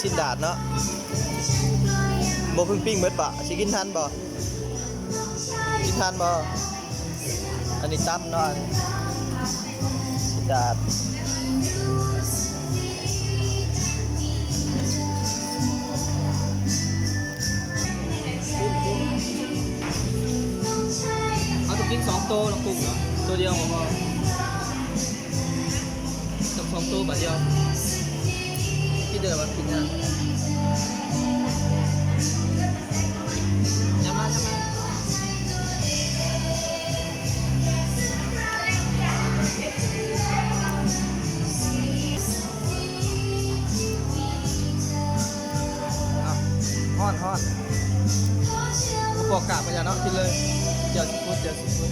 ຊີ້ນດາດເນາະ ບໍ່ເພິ່ງປີ້ງໝົດບໍ? ຊິກິນທັນບໍ? ກິນທັນບໍ? ອັນນີ້ຕຳເນາະ ອັນນີ້ຊີ້ນດາດ. ເຮົາຕ້ອງກິນສອງໂຕ ນ້ອງກຸ້ງເນາະ ໂຕດຽວບໍ່ພໍ ຕ້ອງສອງໂຕບາດດຽວ ກິນໄດ້ລະບໍ່? ກິນຍາກ ຍາມມາ ຍາມມາ. ຮ້ອນ ຮ້ອນ ບໍ່ປອກກາກໄປຢ່າເນາະ ກິນເລີຍ ແຈ່ວຊີຟູດ ແຈ່ວຊີຟູດ.